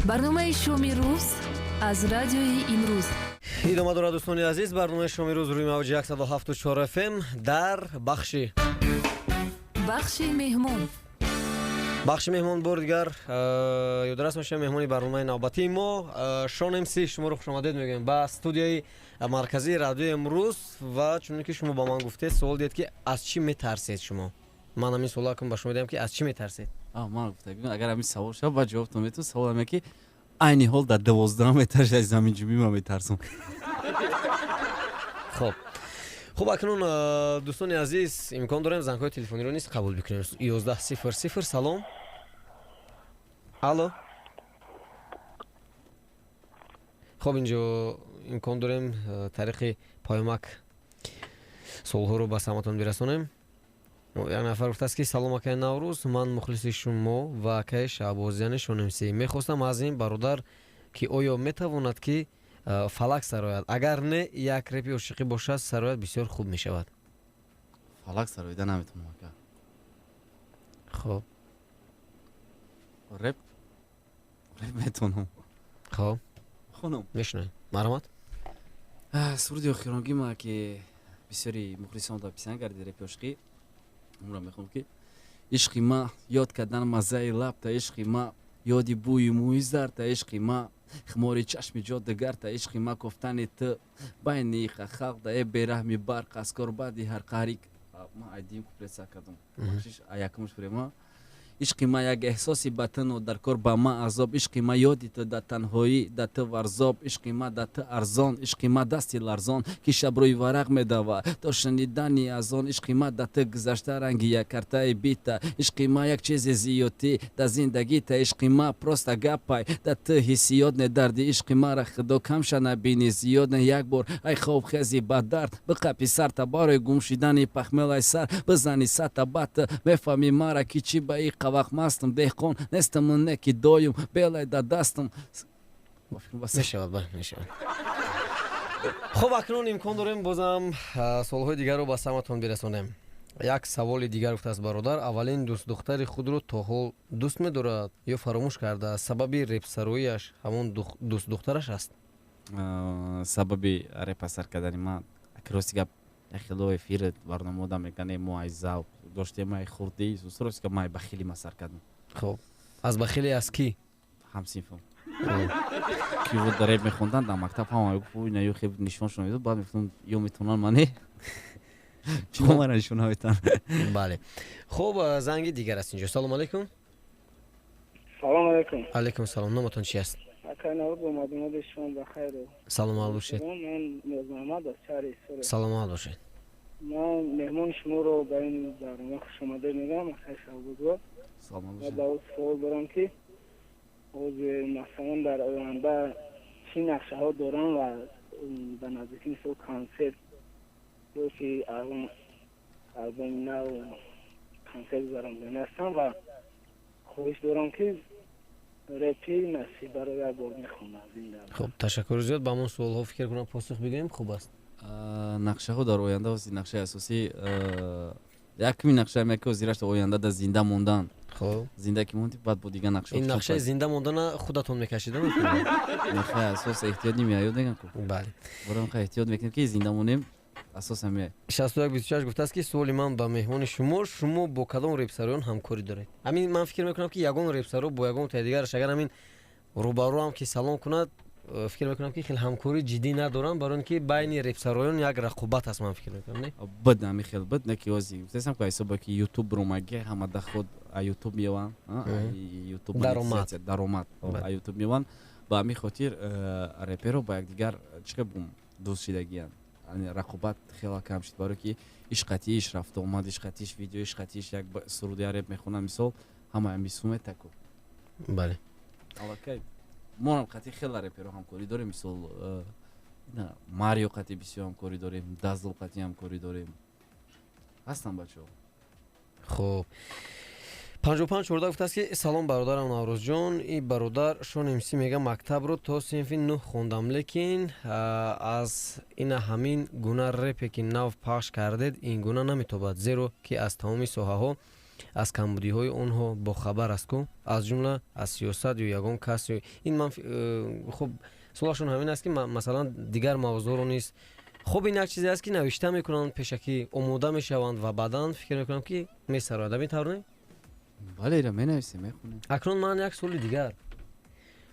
Барномаи «Шоми рӯз» аз Радиои Имрӯз. Идома дорад, дӯстони азиз, барномаи «Шоми рӯз» рӯи мавҷи 107,4 фм дар бахши Бахши меҳмон. Бахши меҳмон. Бори дигар ёдрас мешавем, меҳмони барномаи навбатии мо Шон МС. Шуморо хушомадед мегӯем ба студияи марказии Радиои Имрӯз. Ва чуне ки шумо ба ман гуфтед, суол диҳед, ки аз чӣ метарсед шумо, ман ҳамин суола кун ба шумо диҳам, ки аз чӣ метарсед? Ман гуфта, агар ҳамин савол шавад, баъд ҷавобтон метавон. Савол ҳаме, ки айни ҳол дар 12-ам этаж аз заминҷунбӣ ман метарсам. Хуб, акнун, дӯстони азиз, имкон дорем зангҳои телефониро низ қабул бикунем. 11 00. Салом, алло. Хуб, инҷо имкон дорем тариқи паёмак суолҳоро ба самъатон бирасонем. Як нафар гуфтааст, ки салом, акаи Наврӯз, ман мухлиси шумо ва акаи Шаҳбоз, яъне Шон МС. Мехостам аз ин бародар, ки оё метавонад, ки фалак сарояд? Агар не, як репи ошиқӣ бошад, сарояд, бисёр хуб мешавад. Фалак сароида наметавонам, ака. Хуб. Реп метавонам. Хуб. Хонам. Мешунавем, марҳамат. Суруди охиронгӣ ма, ки бисёри мухлисон да писанд гардид, репи ошиқӣ, умра мехоҳам, ки ишқи ма ёд кардан маззаи лабта, ишқи ма ёди бӯи мӯи зарта, ишқи ма хумори чашми ҷодугарта, ишқи ма кофтани ту байни халқда, э бераҳми барқ аз кор баъди ҳар қаҳри. Ма айдим куплет сар кардам, бахшиш, якумш према. Ишқи ма як эҳсоси батану дар кор ба ма азоб, ишқи ма ёди ту дар танҳоӣ да ту варзоб, ишқи ма да ту арзон, ишқи ма дасти ларзон, ки шаб рӯи варақ медава то шунидани аз он, ишқи ма да ту гузашта ранги як картаи бита, ишқи ма як чизи зиёдтӣ да зиндагита, ишқи ма просто гапай, да ту ҳиссиёт не, дарди ишқи мара худо камша набини, зиёд не. Як бор ай хоб хези, ба дард биқапи сарта, барои гум шидани пахмелай сар бизани сата бата, мефаҳми мара, ки чӣ ба и қавақ мастам, деҳқон нестам, не ки доюм белай да дастам. Мешавад, бале, мешавад. Хуб, акнун имкон дорем бозам суолҳои дигарро ба самъатон бирасонем. Як саволи дигар гуфтааст бародар: аввалин дӯстдухтари худро то ҳол дӯст медорад ё фаромӯш кардааст? Сабаби репсароияш ҳамон дӯстдухтараш аст? Сабаби репа сар кардани ман, рости гап, як хело эфир барномаода мегӯянд, мо ай завқ доштем, ай хурдӣ. Рости гап, ман ай бахили ма сар кардам. Хуб, аз бахили аз кӣ? Ҳамсинфом, ки дар реп мехонданд дар мактаб, ҳама гуфт, ина ё хел нишоншон медод. Баъд мегуфтам, ё метавонанд, мане чима мара нишон наметавонанд. Бале, хуб, занги дигар аст инҷо. Салому алайкум. Салому алайкум. Алайкум салом. Номатон чи аст? Акай Навруз, бо мадонади шумо бахайру. Саломат бошед. Ман Ниёзмуҳаммад аз шаҳри Исфора. Саломат бошед. Ман меҳмони шуморо ба ин барнома хушомадед мегӯям, акай Шаҳбозова. Саломат. Ба ӯ суол дорам, ки ҳозир, масалан, дар оянда чӣ нақшаҳо дорам ва ба наздикӣ, мисол, консерт ё ки албоми нав, консерт гузарондани ҳастам ва хоҳиш дорам, ки репи Насибаро як бор мехонам зинда. Хуб, ташаккури зиёд. Ба ҳамон суолҳо, фикр кунам, посух бигӯем, хуб аст. Нақшаҳо дар оянда, ози нақшаи асосӣ, якуми нақша ме, ки озирашта оянда да зинда мондан. Зинда ки монди, баъд бо дигар нақша. Ин нақшаи зинда мондана худатон мекашида? Мехай, асос эҳтиёт немеяёд меган ку. Бале. Борам хай эҳтиёт мекунем, ки зинда монем, асос ҳаме. 61 26 гуфтааст, ки суоли ман ба меҳмони шумо: шумо бо кадом репсароён ҳамкорӣ доред? Ҳамин ман фикр мекунам, ки ягон репсаро бо ягон таи дигараш, агар ҳамин рӯбарӯам ки салом кунад, фикр мекунам, ки хеле ҳамкории ҷиддӣ надорам, барои он ки байни репсароён як рақобат аст, ман фикр мекунам, не? Буд, ҳами хел буд, не ки ози гуфтасам ки ҳисоба ки Ютуб румаги, ҳама даход а Ютуб меёванд, Ютуб. Даромад. Даромад а Ютуб меёванд. Ба ҳамин хотир реперо ба якдигар чӣ хел бум дӯст шидагиянд, рақобат хеле кам шуд, барое ки иш қатъи иш рафта омад, иш қатъи иш видео, иш қатъи иш як суруди реп мехонам, мисол, ҳама мису метаку. Аллакай моам қатъи хеле реперо ҳамкорӣ дорем, мисол, Марио қатъи бисёр ҳамкорӣ дорем, Дазл қатъи ҳамкорӣ дорем, ҳастанд бачаҳо. Хуб, 55 14 гуфтааст, ки салом, бародарам Наврӯзҷон. И бародар Шон МС мега: мактабро то синфи нӯҳ хондам, лекин аз ина ҳамин гуна репе, ки нав пахш кардед, ин гуна наметобад, зеро ки аз тамоми соҳаҳо аз камбудиҳои онҳо бохабар аст ку, аз ҷумла аз сиёсат ё ягон кас ё ин. Ман хуб, суолашон ҳамин аст, ки масалан дигар мавзӯъро низ. Хуб, ин як чизе аст, ки навишта мекунанд, пешакӣ омода мешаванд ва баъдан фикр мекунам, ки месарояд. Ҳамин тавр не? Бале, ира менависем, мехонем. Акнун ман як суоли дигар.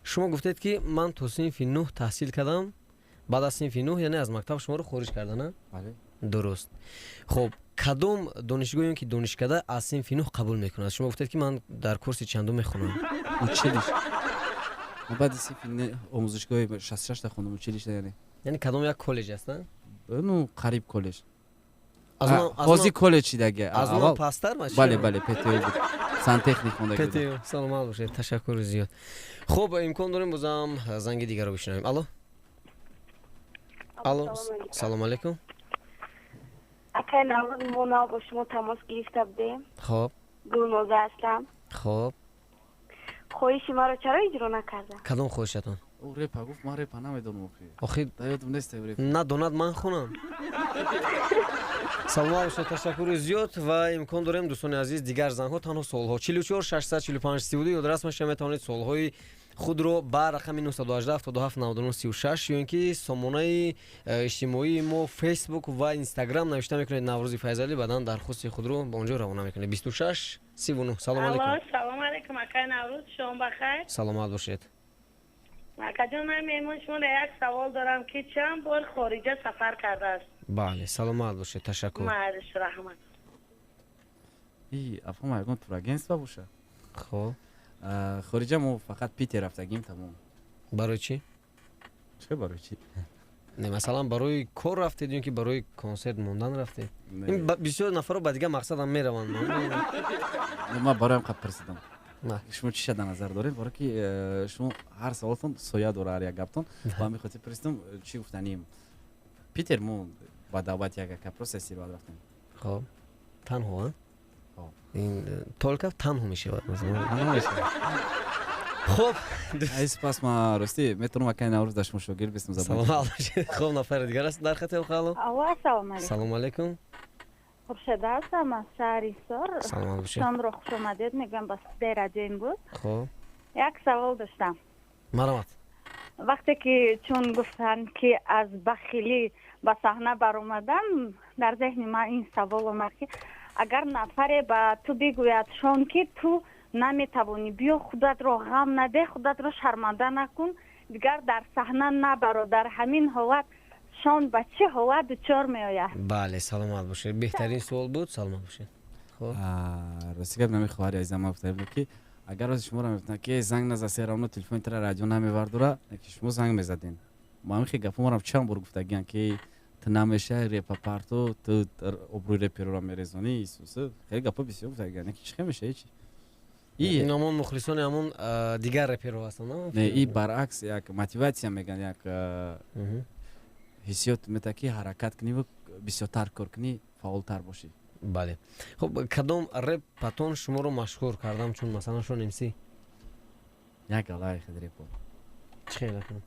Шумо гуфтед, ки ман то синфи нӯҳ таҳсил кардам, баъд аз синфи нӯҳ, яъне аз мактаб шуморо хориҷ карда, на? Бале. Дуруст. Хуб, кадом донишгоҳ ё ки донишкада аз синфи нӯҳ қабул мекунад? Шумо гуфтед, ки ман дар курси чандум мехонам? Училище. Ман баъди синфи омӯзишгоҳи 66-та хондам, училище яъне. Яъне кадом як коллеҷ аст, на? Ну, қариб коллеҷ. Аз ҳозир коллеҷ шидаги. Аз он пасттар? Бале, ПТУ буд, сантехник хондаги. ПТУ. Саломат бошед, ташаккури зиёд. Хуб, имкон дорем бозам занги дигарро бишунавем. Алло, алло, салому алейкум. Акай Наврӯз, мо нав бо шумо тамос гирифта будем. Хуб. Гулноза ҳастам. Хуб. Хоҳиши маро чаро иҷро накарда? Кадом хоҳишатон? Репа гуфт, ман репа намедонам охи. Охи. Дар ёдам нест реп. Надонад, ман хонам. Саломат бошед, ташаккури зиёд. Ва имкон дорем, дӯстони азиз, дигар зангҳо, танҳо суолҳо 44 645 32 ёдрас меша. Метавонед суолҳои худро ба рақами 918 77 99 36 ё ин ки сомонаи иҷтимоии мо, Фейсбук ва Инстаграм, навишта мекунед Наврӯзи Файзалӣ, баъдан дархости худро ба он ҷо равона мекунед. 26 39. Салом алейкум. Салом алейкум, акай Наврӯз, шом бахайр. Саломат бошед. Акаҷон, ман меҳмон шумо як савол дорам, ки чанд бор хориҷа сафар кардааст? Бале, саломат бошед, ташаккур. Марш, раҳмат. И афҳам, ягон турагентство боша. Хоб. Хориҷа мо фақат Питер рафтагим, тамом. Барои чӣ? Чӣ барои чӣ? Не, масалан, барои кор рафтед ё ки барои консерт мондан рафтед? Ин бисёр нафарро ба дигар мақсадам мераванд. Ман бароям қабл пурсидам, шумо чӣ дар назар доред, баро ки шумо ҳар саволтон соя дора, ҳар як гаптон. Ба ҳамин хотир пурсидам, чӣ гуфтаним. Питер мо ба даъвати як ака просто истироҳат рафтем. Хоб, танҳо? Ин только танҳо мешавад. Хуб. Айс пас ма ростӣ метавонам, акай Наврӯз, дар шумо шогирд бистам забон. Саломат бошед. Хуб, нафари дигар аст дар хати. Алло. Алло, ассалому алейкум. Салому алейкум. Хуршеда ҳастам аз шаҳри Ҳисор. Саломат бошед. Шонро хушомадед мегӯям ба студияи радиои имрӯз. Хуб. Як савол доштам. Марҳамат. Вақте ки чун гуфтанд, ки аз бахилӣ ба саҳна баромадам, дар зеҳни ман ин савол омад, ки агар нафаре ба ту бигӯяд, шон, ки ту наметавонӣ, биё, худатро ғам надеҳ, худатро шарманда накун, дигар дар саҳна набаро, дар ҳамин ҳолат шон ба чӣ ҳолат дучор меояд? Бале, саломат бошед, беҳтарин суол буд, саломат бошед. Хуб. Рости гап, нами хоҳари азизам, ман гуфта будам, ки агар рози шуморо мегуфтанд, ки занг наза, се равно телефони тара радио намевардора, ки шумо занг мезаден. Ма ҳамин хел гапҳо марам чанд бор гуфтагиян, ки ту намешавӣ, репа парту, ту обрӯи репероро мерезонӣ, исуса, хеле гапҳо бисёр гуфтагиян, ки чӣ хел мешавӣ, чи? Ин ҳамон мухлисони ҳамон дигар реперо ҳастанд. Не, и баръакс, як мотиватсия мегӯянд, як ҳиссиёт метавад, ки ҳаракат кунӣ ва бисёртар кор кунӣ, фаъолтар бошӣ. Бале. Хуб, кадом реп патон шуморо машҳур кардам, чун масалан Шон МС? Як галаи хел репо. Чӣ хел репо?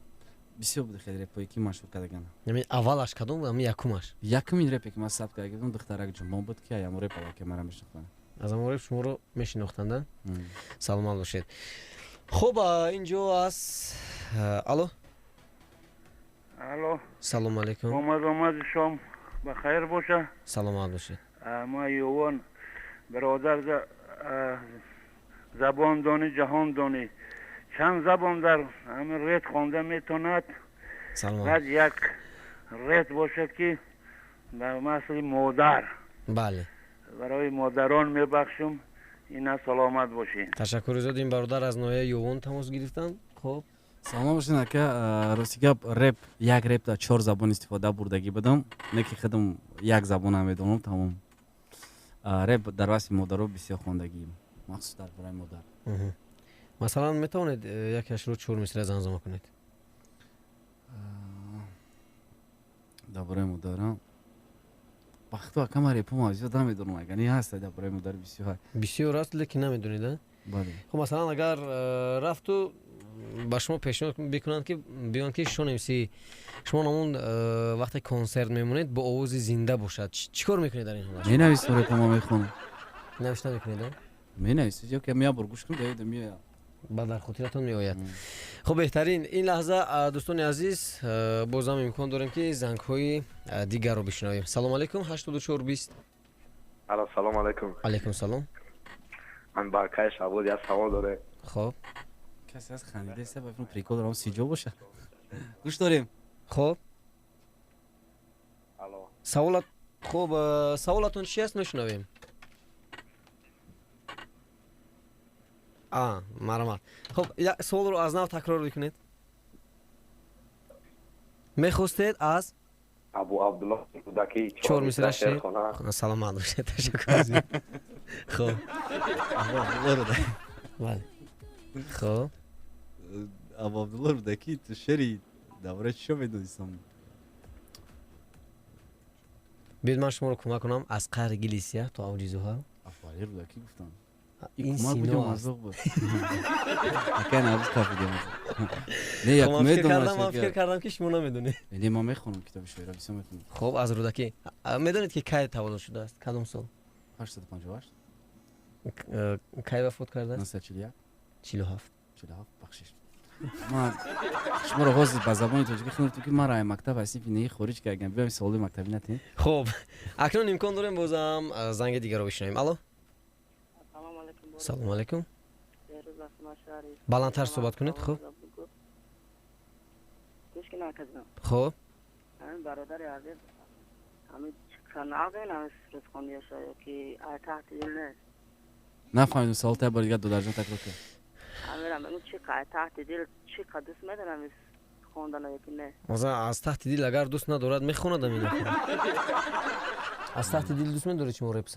Бисёр буд хел репое, ки машҳур кардаган. Яъне аввалаш кадом буд, ҳамин якумаш? Якумин репе, ки ман сабт карда будам, «Духтарак ҷумбон» буд, ки аямон реп аввал ки мара мешинохтанд. Аз ҳамон реп шуморо мешинохтанд, а? Саломат бошед. Хуб, инҷо аз, алло. Алло. Салому алейкум. Омад, омади шом ба хайр боша. Саломат бошед. Ма ювон бародар, забон дони, ҷаҳон дони, чанд забон дар ҳамин рет хонда метавонад? Баъд як рет бошад, ки ба масли модар. Бале. Барои модарон мебахшум ина, саломат бошед. Ташаккури зиёд. Ин бародар аз ноҳияи Ёвон тамос гирифтанд. Хуб. Саломат бошед, ака. Рости гап, реп, як реп дар чор забон истифода бурдагӣ будам, не ки худам як забонам медонам, тамом. Реп дар васфи модаро бисёр хондагием, махсус дар бораи модар. Масалан, метавонед якеашро чор мисра замзама кунед? Дар бораи модарам вақто, ака, ман репома зиёд намедонам, агар не ҳаст дар бораи модар бисёр. Бисёр аст, лекин намедонед, а? Бале. Хуб, масалан, агар рафту ба шумо пешниҳод бикунанд, ки биёнд, ки Шон МС, шумо ҳамон вақте консерт мемонед, бо овози зинда бошад, чӣ кор мекунед дар ин ҳолат? Менависам репома, мехонам. Навишта мекунед? Менависед ё ки як бор гӯш кунед, ёдам меояд. Ба дар хотиратон меояд. Хуб, беҳтарин. Ин лаҳза, дӯстони азиз, бозам имкон дорем, ки зангҳои дигарро бишунавем. Салому алайкум, 84 20. Алло, салому алайкум. Алайкум салом. Ман ба акай Шаҳбоз як савол дорем. Хуб. Касе аз хандидаеста, ба прикол дорам, сиҷо боша. Гӯш дорем. Хуб. Алло. Саволат, хуб, саволатон чи аст, мешунавем. А, марҳамат. Хуб, саволро аз нав такрор бикунед. Мехостед аз Абу Абдуллоҳ Рӯдакӣ чор мисра шеър. Саломат бошед, ташаккур. Хуб, бале, хуб. Абу Абдуллоҳ Рӯдакӣ шеъри дар бораи чиё медонистам? Биёед, ман шуморо кӯмак кунам: аз қаъри гили сияҳ то авҷи зуҳал. Абуалӣ Рӯдакӣ гуфтам. Ин Сино аст. Акай Наврӯз кафидем. Не, як медонам, фикр кардам, ки шумо намедонед. Не, ман мехонам китоби шоира, бисёр мехонам. Хуб, аз Рӯдакӣ медонед, ки кай таваллуд шудааст, кадом сол? 858. Кай вафот кардааст? 941. 47. 47, бахшиш. Ман шуморо ҳозир ба забони тоҷикӣ хунуфтам, ки маро ай мактаб, аз синфи неи хориҷ кардам. Биём, саволи мактабӣ натем. Хуб, акнун имкон дорем бозам занги дигарро бишунавем. Алло, салому алайкум. Баландтар суҳбат кунед. Хуб, хуб. Бародари азиз, ҳамин нағзен ҳамин сурудхониёша ё ки ай таҳти дил нест? Нафаҳмидем савол, та бори дигар, додарҷон, такрор кун. Ҳаминам мегӯм, чи ай таҳти дил чӣ қа дӯст медорам хондана ё ки не? Масалан, аз таҳти дил агар дӯст надорад, мехонад амина? Аз таҳти дил дӯст медоред шумо реп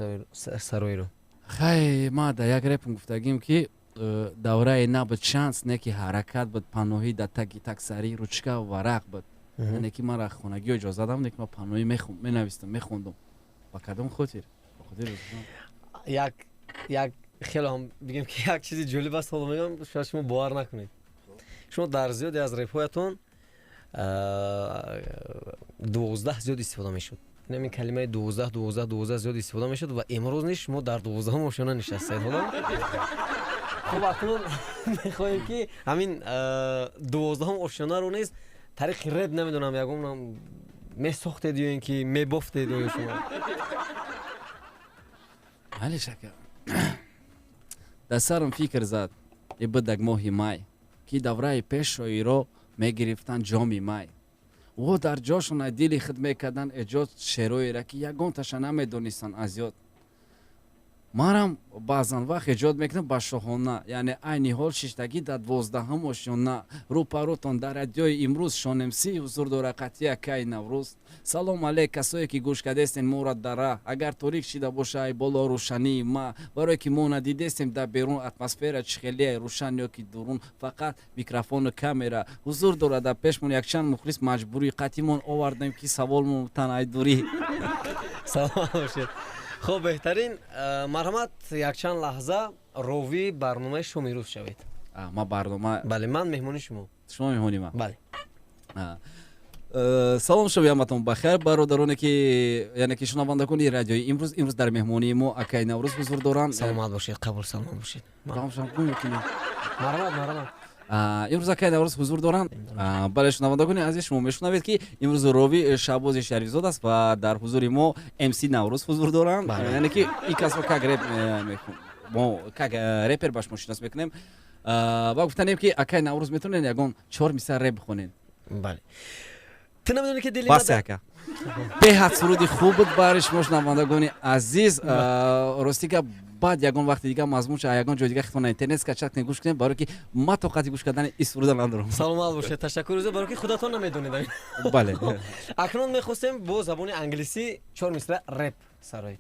сароиро? Хай, ма дар як репм гуфтагим, ки давраи набуд шанс, не ки ҳаракат буд, паноҳӣ дар таги таксари ручка варақ буд. Яъне ки мара хонагиҳо иҷоза дам, не ки ма паноҳӣ менавистам, мехондум. Ба кадом хотир? Ба хотири Як хеле ҳам бигем, ки як чизи ҷолиб аст, ҳоло мегӯям, шояд шумо бовар накунед. Шумо дар зиёде аз репҳоятон 12 зиёд истифода мешуд. Ин калимаи 12, 12, 12 зиёд истифода мешуд ва имрӯз низ шумо дар 12-ум ошёна нишастаед. Ҳоло, хуб, акнун мехоҳем, ки ҳамин 12-ум ошёнаро низ тариқи реп, намедонам, ягон месохтед ё ин ки мебофтед оё шумо? Бале, шака. Дар сарам фикр зад ибудак моҳи май, ки давраи пеш шоиро мегирифтанд ҷоми май. О дар ҷошон ай дили худ мекарданд эҷод шеъроеро, ки ягонташа намедонистанд аз ёд. Манам баъзан вақт эҷод мекунам ба шоҳона, яъне айни ҳол шиштагӣ дар 12-ҳум ошёна. Рӯпарӯтон дар радиои имрӯз Шонмс ҳузур дора, қатъи акаи Наврӯз. Салом алейк, касое ки гӯш кардестен моро дара. Агар торик шида боша, ай боло рӯшании ма, барое ки мо надидестем дар берун атмосфера чӣ хеле рӯшан ё ки дурун, фақат микрофону камера ҳузур дорад. Дар пешмон якчанд мухлис маҷбурӣ қатъимон овардем, ки саволмон тан дурӣ. Саломат бошед. Хуб, беҳтарин. Марҳамат, якчанд лаҳза ровии барномаи шоми рӯз шавед. Ма барнома? Бале, ман меҳмони шумо. Шумо меҳмони ман? Бале. Салом, шоби ҳаматон бахайр, бародароне ки, яъне ки шунавандагони радиои имрӯз. Имрӯз дар меҳмонии мо акаи Наврӯз ҳузур доранд. Саломат бошед, қабул, саломат бошед. Марҳамат, марҳамат. Имрӯз акаи Наврӯз ҳузур доранд. Бале, шунавандагони азиз, шумо мешунавед, ки имрӯз рови Шаҳбози Шарифзод аст ва дар ҳузури мо МС Наврӯз ҳузур доранд. Яъне ки ин касро как реп мо, как репер ба шумо шинос мекунем ва гуфтанем, ки акаи Наврӯз, метавонед ягон чор мисра реп бихонед? Бале. Ту намедонӣ, ки дили Бас, ака, беҳад суруди хуб буд барои шумо, шунавандагони азиз. Рости гап, баъд ягон вақти дига мазмунша ягон ҷои дига хитона интернет скачать кунед, гӯш кунед, барое ки ма тоқати гӯш кардани ин суруда надорам. Саломат бошед, ташаккур зиёд, барое ки худатон намедонед. Бале. Акнун мехостем бо забони англисӣ чор мисра реп сароед.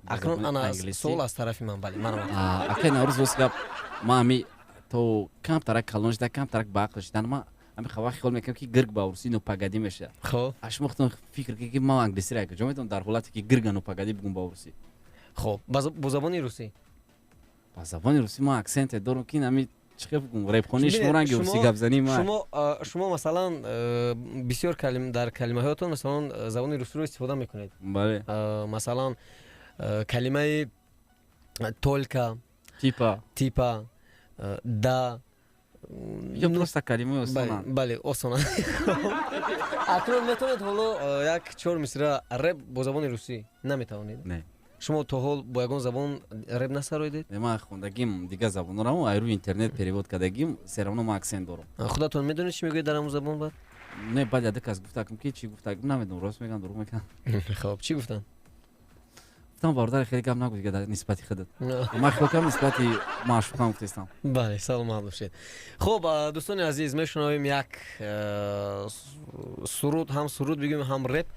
Акнун ана суол аз тарафи ман. Бале, марҳамат. Акаи Наврӯз, рост гап, ма ами то камтарак калон шуда, камтарак ба ақл шидан, ма ами хава хиёл мекунам, ки гирг ба урусӣ ну погоди мешавад. Хоб. А шумо худтон фикр кунед, ки ман англисиро як ҷо метавонам, дар ҳолате ки гирга ну погоди бигӯм ба урусӣ? Хоб, бо забони русӣ. Ба забони русӣ ман аксенте дорам, ки ами чӣ хел бигӯм, репхонии шумо ранги русӣ гапзанӣ ма. Шумо, масалан, бисёр дар калимаҳоятон, масалан, забони русиро истифода мекунед. Бале. Масалан, калимаи Только. Типа. Типа, да. Ё просто калимаи осонанд. Бале, осонанд. Акнун метавонед ҳоло як чор мисра реп бо забони русӣ? Наметавонед? Не. Шумо то ҳол бо ягон забон реп насароидед? Ман хондагим дигар забонорам, ай рӯи интернет перевод кардагим, всё равно ман акцент дорам. Худатон медонед, чӣ мегӯед дар ҳамон забон баъд? Не, баъд яде кас гуфтакм, ки чӣ гуфтакм, намедонам, рост мегӯям, дурӯғ мегӯям. Хоб, чӣ гуфтанд? Гуфтам, бародари, хеле гап нагӯ дига нисбати худат. Ман хиёл кардам, нисбати маъшуқам гуфтестам. Бале, саломат бошед. Хуб, дӯстони азиз, мешунавем як суруд, ҳам суруд бигӯем, ҳам реп,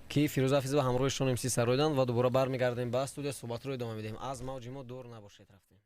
ки Фирӯза Ҳафизова ҳамроҳи Шон МС сароиданд, ва дубора бармегардем ба студия, суҳбатро идома медиҳем. Аз мавҷи мо дур набошед. Рафтем.